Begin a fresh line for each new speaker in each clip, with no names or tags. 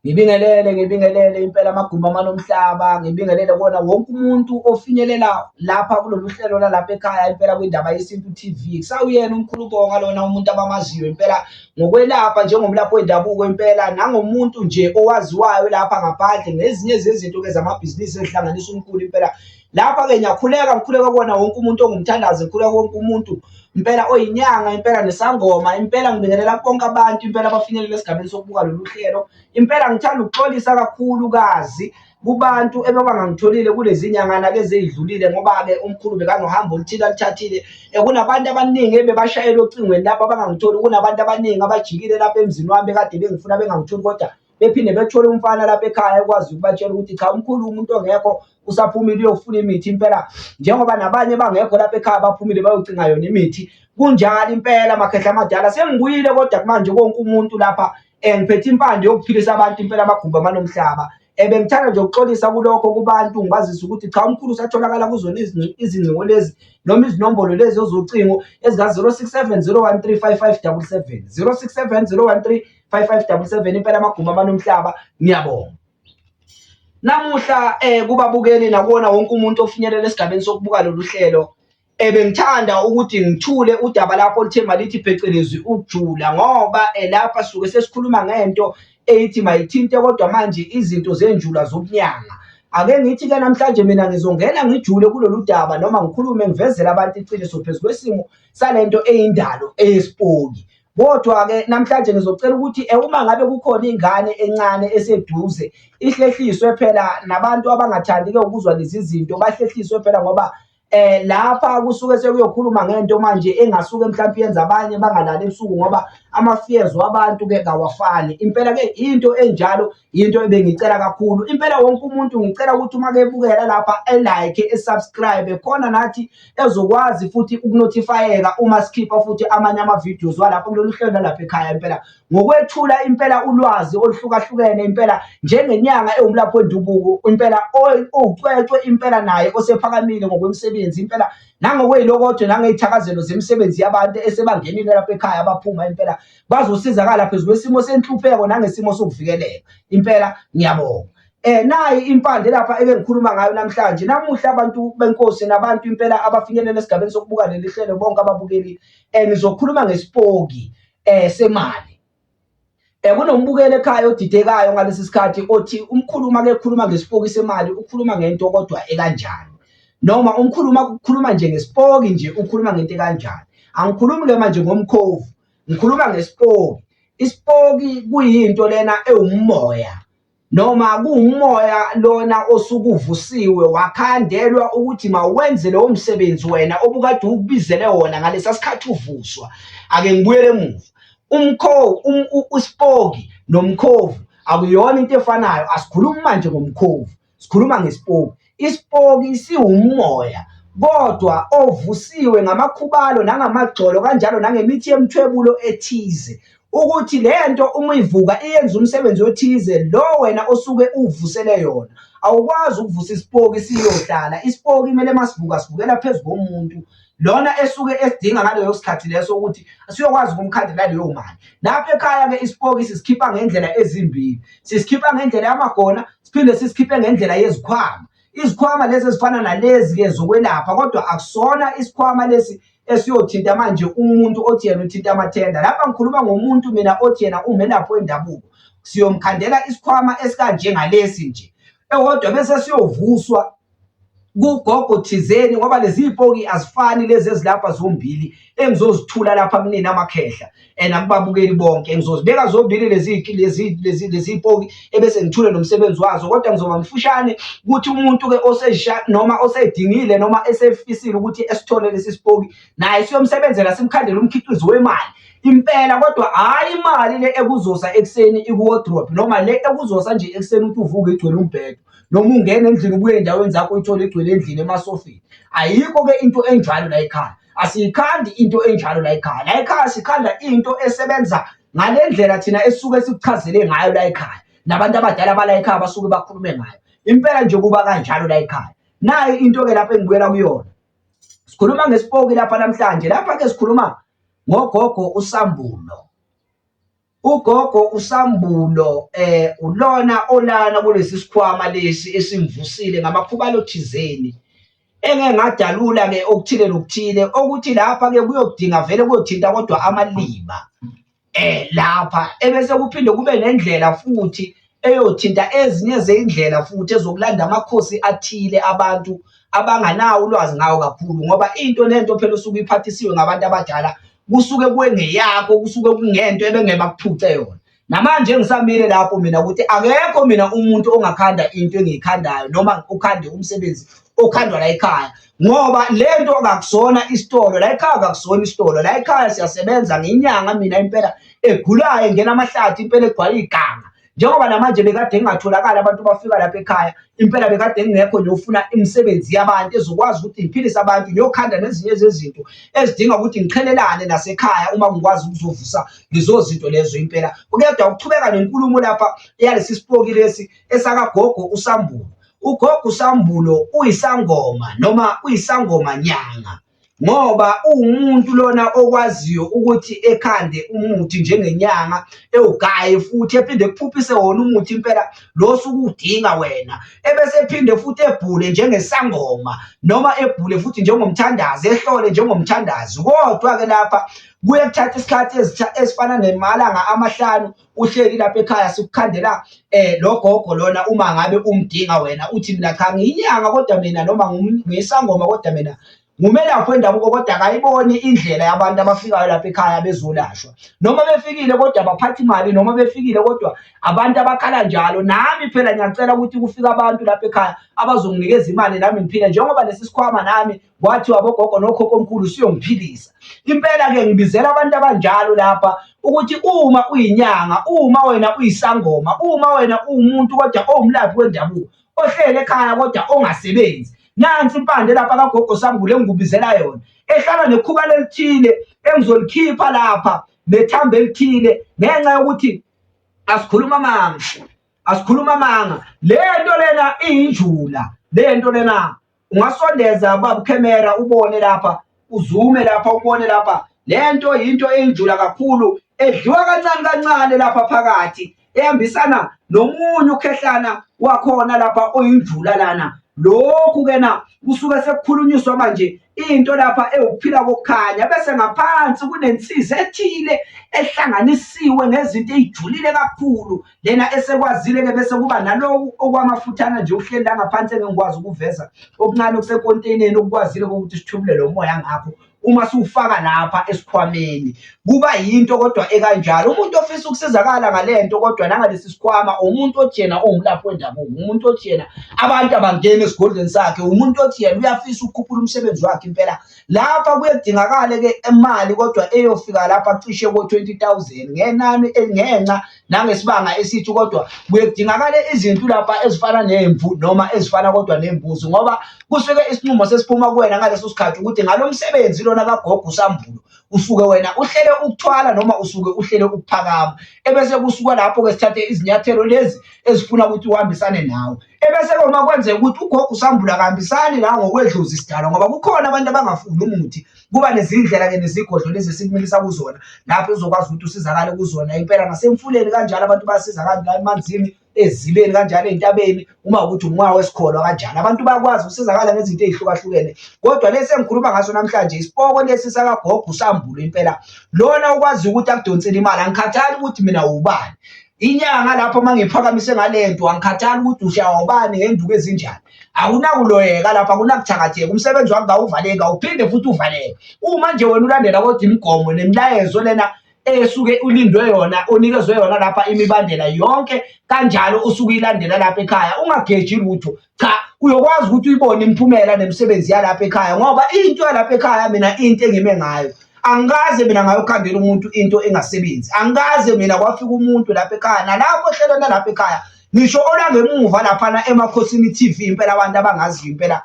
Ngibingelele, ngibingelele impela amagumbi amanomhlaba, ngibingelele kuwona wonke umuntu ofinyelela lapha kulolu hlelo lalapha ekhaya impela kwindaba yeSintu TV. Kusawuyena umkhulu Bonga lona umuntu abamaziyo impela ngokwelapha njengomlaphi wendabuko impela nangomuntu nje owaziwayo lapha ngaphandle ngezinye zezinto-ke zamabhizinisi ezihlanganisa umkhulu impela. Lapha-ke ngiyakhuleka ngikhuleka kuwona wonke umuntu ongumthandazi, ngikhuleka wonke umuntu impela oyinyanga impela nesangoma impela ngibingelela bonke abantu impela abafinyelela esigabeni sokubuka lolu hlelo impela ngithanda ukuxolisa kakhulukazi kubantu ebebangangitholile kulezi nyangana-ke ezeyidlulile ngoba-ke umkhulu bekanohambo oluthile aluthathile. Kunabantu abaningi ebebashayela ocingweni lapho abangangitholi, kunabantu abaningi abajikile lapha emzini wami bekade bengifuna bengangitholi kodwa bephinde bethole umfana lapha ekhaya ekwazi ukubatshela ukuthi cha umkhulu umuntu ongekho usaphumile uyofuna imithi impela njengoba nabanye bangekho lapha ekhaya baphumile bayocinga yona imithi kunjalo impela makhehla amadala sengibuyile kodwa kumanje konke umuntu lapha ngiphethe impande yokuphilisa abantu impela amagumbi amanomhlaba Bengithanda nje ukuxolisa kulokho kubantu ngibazise ukuthi cha umkhulu usatholakala kuzona izingcingo lezi noma izinombolo lezi zocingo ezika-067 013 5577 067 013 5577 impela amaguma amanomhlaba ngiyabonga. Namuhla kubabukeli nakuwona wonke umuntu ofinyelela esigabeni sokubuka lolu hlelo bengithanda ukuthi ngithule udaba lapho oluthe malithi phecelezi ukujula ngoba lapha suke sesikhuluma ngento eyithi mayithinte kodwa manje izinto zenjula zobunyanga. Ake ngithi-ke namhlanje mina ngizongena ngijule kulolu daba noma ngikhulume ngivezele abantu iqiniso phezu kwesimo salento eyindalo eyesipoki. Kodwa-ke namhlanje ngizocela ukuthi uma ngabe kukhona ingane encane eseduze ihlehliswe phela nabantu abangathandi-ke ukuzwa lezi zinto bahlehliswe phela ngoba lapha kusuke sekuyokhuluma ngento manje engasuke mhlawumbe yenza abanye bangalali ebusuku ngoba ama-fears wabantu-ke kawafani. Impela-ke into enjalo yinto ebengicela kakhulu. Impela wonke umuntu ngicela ukuthi uma kebukela lapha e-like, e-subscribe khona nathi ezokwazi futhi ukunothifayeka uma sikhipha futhi amanye ama-videos walapho kulolu hlelo lalapha ekhaya impela ngokwethula impela ulwazi oluhlukahlukene impela njengenyanga ewumlaphi wendubuko impela owucwecwe impela naye osephakamile ngokwemisebenzi impela nangokweyilokotho nangey'thakazelo zemisebenzi yabantu esebangenile lapha ekhaya baphuma impela bazosizakala phezu kwesimo senhlupheko nangesimo sokuvikeleka impela ngiyabonga. Nayi impande lapha ebengikhuluma ngayo namhlanje. Namuhla abantu benkosi nabantu impela abafinyelela esigabeni sokubuka leli hlelo bonke ababukeli ngizokhuluma ngesipoki semali. Kunombukeli ekhaya odidekayo ngalesi sikhathi othi umkhulu uma kekhuluma ngesipoki semali ukhuluma ngento kodwa ekanjani. Noma umkhulu uma kukhuluma nje ngesipoki nje ukhuluma ngento ekanjani. Angikhulumi-ke manje ngomkhovu, ngikhuluma ngesipoki. Isipoki kuyinto lena ewumoya. Noma kuwumoya lona osuke uvusiwe wakhandelwa ukuthi mawenze lowo msebenzi wena obukade ukubizele wona ngalesa sikhathi uvuswa. Ake ngibuyele emuva. Umkhovu, isipoki nomkhovu akuyona into efanayo. Asikhulumi manje ngomkhovu, sikhuluma ngesipoki. Isipoki siwumoya kodwa ovusiwe ngamakhubalo nangamagxolo kanjalo nangemithi yemthwebulo ethize ukuthi le nto uma ivuka iyenza umsebenzi othize lo wena osuke uvusele yona. Awukwazi ukuvusa isipoki siyohlala, isipoki kumele masivuka sivukela phezu komuntu lona esuke esidinga ngaleyo sikhathi leso ukuthi siyokwazi ukumkhandela leyo mali. Lapha ekhaya-ke isipoki sisikhipha ngendlela ezimbili, sisikhipha ngendlela yamagona siphinde sisikhiphe ngendlela yezikhwama. Izikhwama lezi ezifana nalezi-ke zokwelapha kodwa akusona isikhwama lesi esiyothinta manje umuntu othi yena uthinta amathenda. Lapha ngikhuluma ngomuntu mina othi yena umelaphi wendabuko. Siyomkhandela isikhwama esikanjengalesi nje. Ewodwa bese siyovuswa kugogo thizeni ngoba lezi zipoki azifani lezi ezilapha zombili engizozithula lapha kunina amakhehla and akubabukeli bonke ngizozibeka zombili lezi lezi lezi lezi poki ebese ngithule nomsebenzi wazo kodwa ngizoba mfushane ukuthi umuntu ke osesha noma osedingile noma esefisile ukuthi esithole lesi sipoki naye siyomsebenzela simkhandele umkhiqizo wemali impela kodwa hhayi imali le ekuzosa ekuseni iku-wardrobe noma le ekuzosa nje ekuseni ukuthi uvuke igcwele umbhedo noma ungena endlini ubuye endaweni zakho uyithole igcwele endlini emasofini. Ayikho-ke into enjalo la ekhaya, asiyikhandi into enjalo la ekhaya. La ekhaya sikhanda into esebenza ngale ndlela thina esisuke sikuchazele ngayo la ekhaya, nabantu abadala bala ekhaya basuke bakhulume ngayo. Impela nje kuba kanjalo la ekhaya. Nayi into-ke lapha engibuyela kuyona. Sikhuluma ngesipoki lapha namhlanje, lapha-ke sikhuluma ngogogo uSambulo. Ugogo uSambulo ulona olana kulesi sikhwama lesi esingivusile ngamakhubalo thizeni engeke ngadalula-ke okuthile nokuthile okuthi lapha-ke kuyodinga vele kuyothinta kodwa amaliba lapha ebese kuphinde kube nendlela futhi eyothinta ezinye zey'ndlela futhi ezokulanda amakhosi athile abantu abanganawo ulwazi ngawo kakhulu ngoba into nento phela osuke uyiphathisiwe ngabantu abadala kusuke kwengeyakho kusuke kungento ebengeke bakuphuce yona. Namanje ngisamile lapho mina ukuthi akekho mina umuntu ongakhanda into engiyikhandayo noma ukhande umsebenzi okhandwa la ekhaya ngoba le nto kakusona isitolo la ekhaya kakusona isitolo la ekhaya siyasebenza ngenyanga mina impela egulayo engena amahlathi impela egcwala iganga njengoba namanje bekade ngingatholakali abantu bafika lapha ekhaya impela bekade ngingekho ngiyofuna imisebenzi yabantu ezokwazi ukuthi ngiphilise abantu ngiyokhanda nezinye zezinto ezidinga ukuthi ngiqhelelane nasekhaya uma ngikwazi ukuzovusa lezo zinto lezo impela kodwa ukuchubeka nenkulumo lapha yalesi sipoki lesi esakagogo uSambulo ugogo uSambulo uyisangoma noma uyisangoma nyanga ngoba uwumuntu lona okwaziyo ukuthi ekhande umuthi njengenyanga ewugaye futhi ephinde ekuphuphise wona umuthi impela lo osuke uwudinga wena ebese ephinde futhi ebhule njengesangoma noma ebhule futhi njengomthandazi ehlole njengomthandazi kodwa-ke lapha kuye kuthatha isikhathi esifana nemalanga amahlanu uhleli lapha ekhaya sikukhandela lo gogo lona uma ngabe umdinga wena uthi mina cha ngiyinyanga kodwa mina noma ngiyisangoma kodwa mina ngumelaphi wendabuko kodwa akayiboni indlela yabantu abafikayo lapha ekhaya bezolashwa noma befikile kodwa abaphathi imali noma befikile kodwa abantu abakhala njalo nami phela ngiyacela ukuthi kufike abantu lapha ekhaya abazonginikeza imali nami ngiphile njengoba lesi sikhwama nami kwathiwa bogogo nokhokho omkhulu siyongiphilisa impela-ke ngibizela abantu abanjalo lapha ukuthi uma uyinyanga uma wena uyisangoma uma wena uwumuntu kodwa owumlaphi wendabuko ohlele ekhaya kodwa ongasebenzi nansi impande lapha kagogo Sambule engikubizela yona ehlala nekhubalo elithile engizolikhipha lapha nethambo elithile ngenxa yokuthi asikhuluma amanga asikhuluma amanga le nto lena iyinjula le nto lena ungasondeza baba camera ubone lapha uzume lapha ubone lapha lento yinto enjula kakhulu edliwa kancane kancane lapha phakathi ehambisana nomunye ukhehlana wakhona lapha oyinjula lana lokhu ke na kusuke sekukhulunyiswa manje into lapha ewukuphila kokukhanya bese ngaphansi kunensiza ethile ehlanganisiwe ngezinto ezijulile kakhulu lena esekwazile-ke bese kuba naloku okwamafuthana nje uhleli la ngaphansi engingikwazi ukuveza okuncane okusekonteyineni okukwazile ukuthi sithwebule lo moya ngakho uma siwufaka lapha esikhwameni kuba yinto kodwa ekanjalo umuntu ofisa ukusizakala ngale nto kodwa nangalesi sikhwama umuntu othi yena owumlaphi wendabuko umuntu othi yena abantu abangeni esigodlweni sakhe umuntu othi yena uyafisa ukukhuphula umsebenzi wakhe impela Lapha kuye kudingakale-ke imali kodwa eyofika lapha cishe ko-20 000 ngenani ngenxa nangesibanga esithi kodwa kuye kudingakale izinto lapha ezifana nemvu noma ezifana kodwa nembuzi ngoba kusuke isinqumo sesiphuma kuwena ngaleso sikhathi ukuthi ngalo msebenzi lona kagogo uSambulo usuke wena uhlele ukuthwala noma usuke uhlele ukuphakama ebese kusuka lapho-ke sithathe izinyathelo lezi ezifuna ukuthi uhambisane nawe Ebese-ke uma kwenzeka ukuthi ugogo usambula akahambisani la ngokwedlozi sidalwa ngoba kukhona abantu abangafuni umuthi kuba nezindlela-ke nezigodlo lezi esikumilisa kuzona lapho uzokwazi ukuthi usizakale kuzona impela nasemfuleni kanjalo abantu bayasizakala la emanzini ezibeni kanjalo ey'ntabeni uma ukuthi umoya wesikholwa kanjalo abantu bayakwazi ukusizakala ngezinto ey'hlukahlukene kodwa lesi engikhuluma ngaso namhlanje isipoko lesi sakagogo usambulo impela lona ukwazi ukuthi akudonsele imali angikhathali ukuthi mina ubani Inyanga lapho uma ngiphakamise ngale nto angikhathali ukuthi ushawa ubani ngenduku ezinjani. Akunakuloyeka lapha akunakuthakatheka umsebenzi wakho kawuvaleki awuphinde futhi uvaleke. Uma nje wena ulandela kodwa imigomo nemilayezo lena esuke ulindwe yona onikezwe yona lapha imibandela yonke kanjalo usuke uyilandela lapha ekhaya ungageji lutho cha uyokwazi ukuthi uyibone imiphumela nemisebenzi yalapha ekhaya ngoba into yalapha ekhaya mina into engime ngayo angikaze mina ngayokhandela umuntu into engasebenzi angikaze mina kwafika umuntu lapha ekhaya nalapho ohlelweni lapha ekhaya ngisho olangemuva laphana emakhosini TV impela abantu abangaziyo impela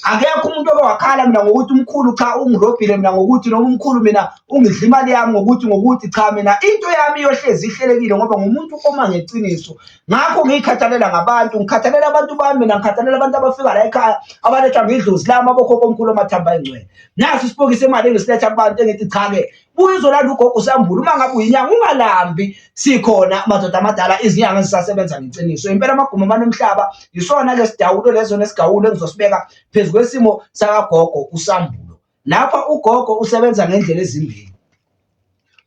akekho umuntu oke wakhala mina ngokuthi umkhulu cha ungirobhile mina ngokuthi noma umkhulu mina ungidla imali yami ngokuthi ngokuthi cha mina into yami iyohlezi ihlelekile ngoba ngumuntu oma ngeqiniso ngakho ngiyikhathalela ngabantu ngikhathalela abantu bami mina ngikhathalela abantu abafika la ekhaya abalethwa ngidlozi lami abokhokho omkhulu amathamba ayingcwele Nasi isipoki semali engisiletha kubantu engithi cha-ke Buya uzolanda ugogo uSambulo uma ngabe uyinyanga ungalambi sikhona madoda amadala izinyanga ezisasebenza ngeqiniso. Impela amagumbi amanomhlaba yisona ke sidawulo lezo nesigawulo engizosibeka phezu kwesimo sakagogo uSambulo. Lapha ugogo usebenza ngendlela ezimbili.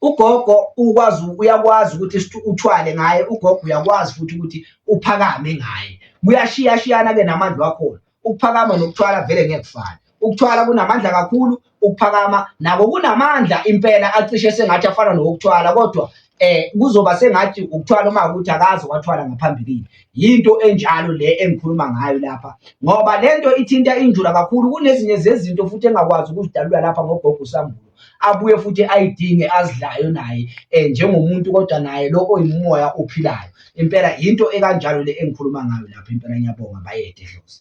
Ugogo ukwazi uyakwazi ukuthi uthwale ngaye, ugogo uyakwazi futhi ukuthi uphakame ngaye. Kuyashiyashiyana-ke namandla wakhona. Ukuphakama nokuthwala vele ngeke kufane. Ukuthwala kunamandla kakhulu, ukuphakama nako kunamandla impela acishe sengathi afana nowokuthwala kodwa eh kuzoba sengathi ukuthwala uma ukuthi akaze wathwala ngaphambilini. Yinto enjalo le engikhuluma ngayo lapha ngoba lento ithinta injula kakhulu kunezinye zezinto futhi engakwazi ukuzidalula lapha ngogogo uSambulo abuye futhi ayidinge azidlayo naye eh njengomuntu kodwa naye lo oyimoya ophilayo. Impela yinto ekanjalo le engikhuluma ngayo lapha impela ngiyabonga bayede dlozi.